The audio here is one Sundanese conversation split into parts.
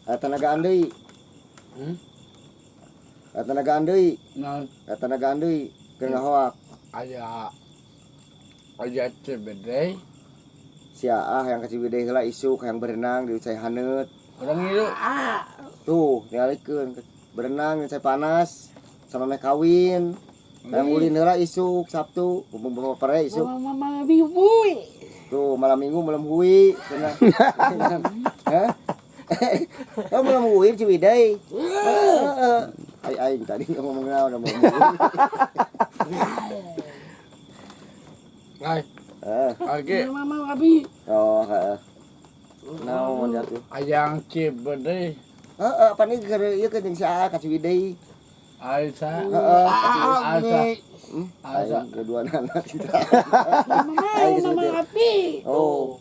Tanagaan deui. Hmm? Tanagaan deui. Nah, Tanagaan deui keur ngahoak. Aya aya CBD. Si Aa yang ka Ciwidey heula isuk, yang berenang di cai haneut. Urang itu. Tuh, tingalikeun berenang di cai panas sama meh kawin. Yang ulin heula isuk Sabtu, mumpung bawa pere isuk. Mama minggu. Tuh, malam Minggu malam hui cenah. Hah? Oh, malam hui Ciwidey. Heeh. Ai aing tadi ngomong naon ngomong. Ai, Heeh. oke. Mama abi. Oh, heeh. Naon jatuh? Ayang CBD. Heeh, apa nih keur ieu keur jeung si Aa ka Ciwidey. Aisyah. Heeh, ka Ciwidey. Aisyah. Hmm, Asa. aing kedua anak kita. Mama Aing geus mama gede. abi. Oh.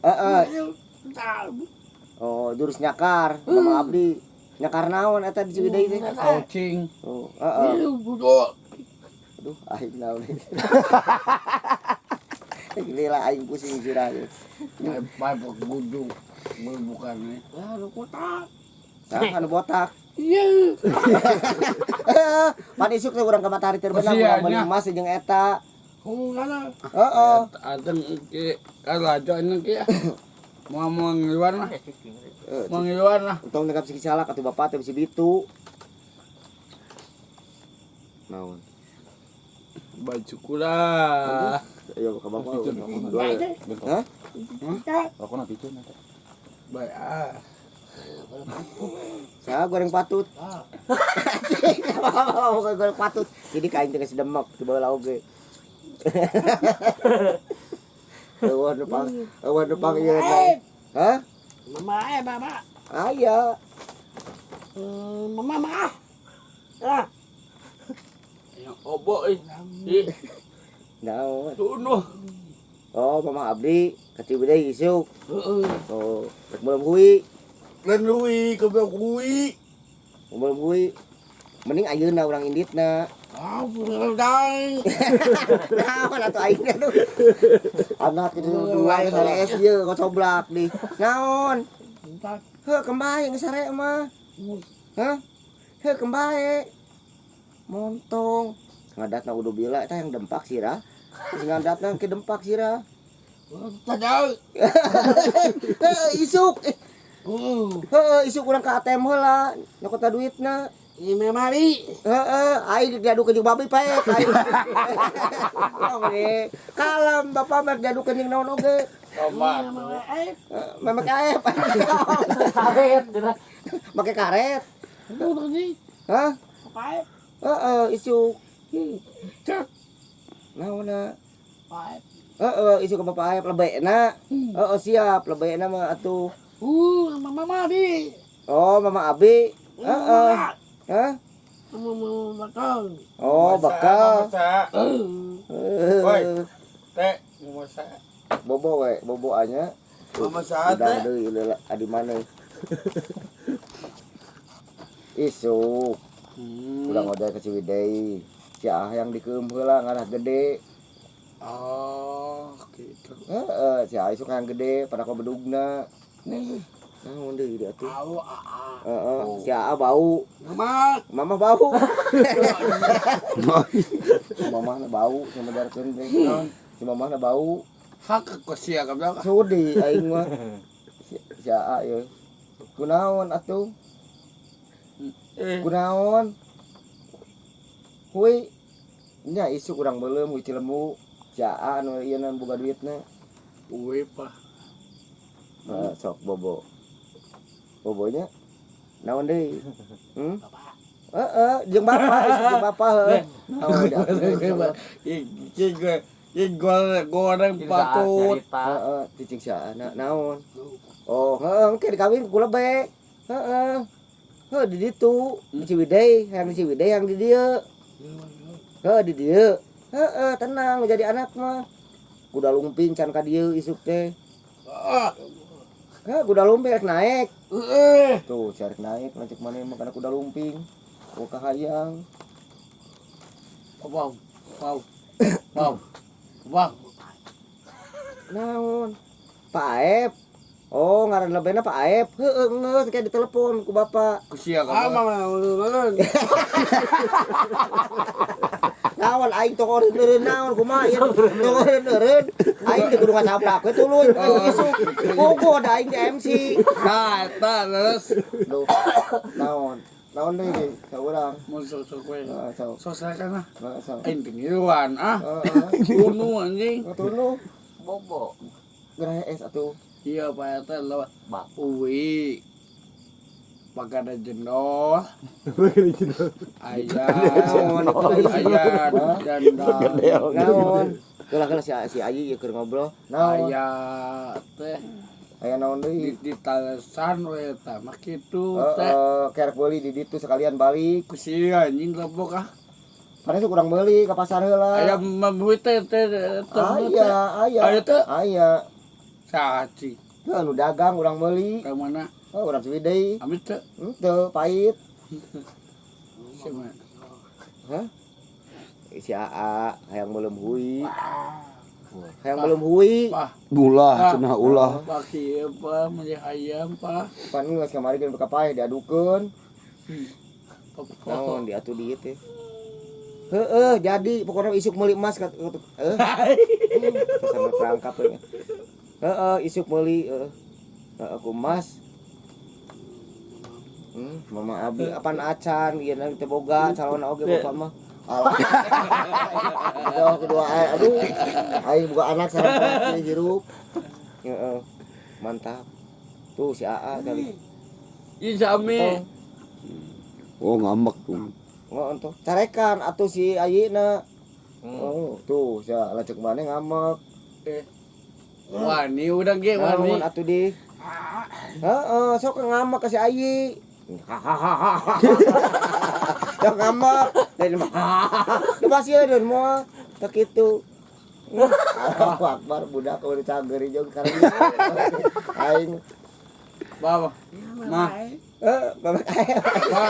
Heeh. Oh, jurus nyakar, Mama Abdi. Nyakar naon eta di Ciwidey teh? Coaching. Oh, heeh. Budok. Aduh, aing naon. Gila aing pusing sirah. Pai gudu. Bukan nih. Aduh kotak. Saha anu botak? Iya. Pan isuk teh urang ka matahari terbenam urang meuli emas jeung eta. Oh, kana. Heeh. Ateng ki kalajo ini ki. Mau mau ngiluan lah. Mau ngiluan lah. Untung negap siki salak atuh bapak teh bisi bitu. Naon? Baju kula. Ayo ka bapak. Hah? Aku nak picun nanti. Baik ah. Saya goreng patut. Goreng patut. Jadi kain teh geus demek di bawah oge. Eueuh nu pang, eueuh nu pang ieu. Hah? Mama bapak. Aya. Mama mah. Ah. Yang obok eh. Ih, Naon? tunuh. Oh, Mama Abdi ka Ciwidey isuk. Heeh. Oh, rek meuleum hui. Lain lui ke hui. Meuleum hui. Mending ayeuna urang inditna. Ah, dai. Naon atuh aing tuh. Anak itu dua geus sare es ieu kocoblak di. Naon? Heuh kembae geus sare mah. Hah? Heuh kembae. Montong. Ngadatna udah bila eta yang dempak sirah. Geus ngadatna ke dempak sirah. Tadai. Heuh isuk. Heuh isuk urang ka ATM heula nyokot duitna. Ini mama abi. Heeh, aing diadukeun jeung babi paek aing. Oh, meni. Kalem bapak mah diadukeun jeung naon oge. Tomat. Mama eh. Memek aep. Karet. Make karet. Aduh, Hah? Apa? Heeh, isuk. Cek. Naonna? Apa? Heeh, isuk ke bapak aep lebekna. Heeh, siap lebekna mah atuh. Mama abi. Oh, Mama Abi. Heeh. Hah? Mama bakal. Oh, bakal. Masak. Woi. Heeh. Teh, mau masak. Bobo we, bobo anya. Mau masak Udah teh. deui leulah adi mana. Isuk. Urang ngojek ke Ciwidey. Si Ah yang dikeum heula ngarah gede. Oh, gitu. Heeh, si Ah isuk yang gede pada kau bedugna. Naon deui dia tuh? Au aa. Heeh, si Aa bau. Mama. Mama bau. Si mamah na bau sama darkeun teh. Si mamah na bau. Hak ke sia ka belakang. Sudi aing mah. Si Aa ye. Kunaon atuh? Eh, Kunaon? Hui. Nya isuk urang beuleum hui Cilemu. Si Aa anu ieu boga duitna. Uwe pa. Heeh, sok bobo. Bobonya naon deui? Hmm? Heeh, jeung bapak, isuk jeung bapak heuh. Naon deui? Ih, goreng patut. Heeh, cicing si Aa naon? Oh, heeh, engke dikawin ku lebe. Heeh. Heuh di ditu, di Ciwidey, hayang di Ciwidey, hayang di dieu. Heuh di dieu. Heeh, tenang jadi anak mah. Kuda lumping can ka dieu isuk teh. Heuh, kuda lumping rek naik. Tuh, cari naik lanceuk maneh mah kana kuda lumping. Oh, kahayang. Wow, wow, wow, wow. Naon? Pak Aep. Oh, Ngaran lebena Pak Aep. Heueuh, geus kayak ditelepon ku bapak. Ku sia Ah, ka. mama ulun. Naon aing toko eureun naon kumaha ieu? Toko eureun. Aing teh kudu ngacaplak we tuluy isuk. Bogo da aing di MC. Nah, eta terus Duh. Naon? Naon deui ge ka urang? mun sok-sok we. Heeh, sok. Selesaikan lah. Heeh, sok. Aing teh ngiluan ah. Heeh. Bunuh anjing. Tuluh. Bobo. Gerah es atuh. Iya Pak RT lewat Bak. Uwi. Pakai jendol. Ayah. Naon itu? Ayah jendol. Naon? Kelah kelah si si Ayi ieu keur ngobrol. Naon? Ayah teh Aya naon di deui? di talesan we eta mah kitu teh. Heeh, kerek beuli di ditu sekalian balik. Ku sia anjing lebok ah. Padahal sih kurang beli ke pasar heula. Aya mamui teh teh teh. Aya, aya. Aya teh. Aya. Saci. Heuh, nu dagang urang meuli. Ka mana? Oh, urang Ciwidey. Amit teh. Henteu, pahit. Sia Hah? Si AA hayang meuleum hui. Hayang meuleum hui. Pah, Ulah cenah ulah. pak kieu pa meuli ayam pa. Pan geus kamari geus ka paeh diadukeun. Pokok. Naon diatuh dieu teh. Heeh, jadi pokoknya isuk meuli emas kat eh. Sampai perangkap we. Heeh, isuk meuli heeh. Heeh, ku emas. Mama Abi apan acan ieu nanti teu boga calon oge bapak mah. Alah. Aduh, kedua aduh. Aing boga anak sareng hirup. Heeh. Mantap. Tuh si AA kali. Ih sami. Oh ngambek tuh. Nggak tuh. Carekan atuh si Ayina. Oh, tuh sia lacek mana ngambek. Wani udah ge wani. Naon atuh di. Heeh, sok ngambek ke si Ayi. Hahaha. Sok ngambek. Dan mah. Lu masih moal tak kitu. Allahu Akbar budak udah cager jeung karena aing Ba, ma, eh babak aya. pa,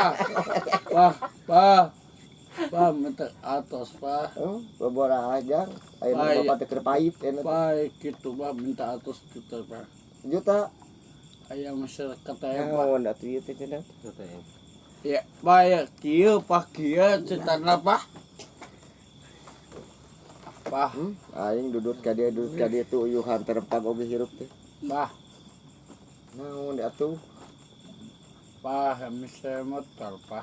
pa, pa, pa, minta atas pa, Oh, bobora aja. Ayeuna Baik. bapak teh keur pahit enak. pa, gitu pa, minta atas juta pa. Juta. Ayam masyarakat ayam pa. Naon atuh ieu teh cenah. Ya, pa ya, kieu pa kieu cetana pa. Pa, Aing dudut ka dieu tuh uyuhan terempag oge hirup teh. pa, Naon atuh? pa, misalnya motor pa.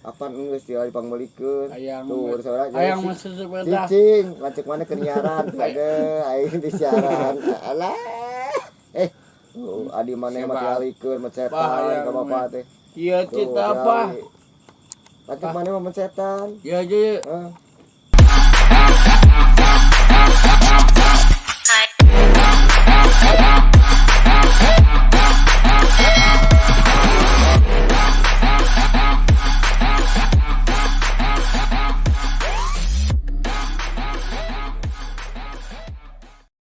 Apan geus tinggal dipangmeulikeun. Ayang, Tuh, saudara ayang masih sepeda. Cicing, lanceuk mana keur nyiaran tuh ada aing di siaran. Alah. Eh, oh, adi maneh mah tingalikeun mencetan Bahaya, ka bapak teh. Kieu Tuh, cita pa. tingali. Lanceuk maneh mah mencetan. Ya, jadi Heeh.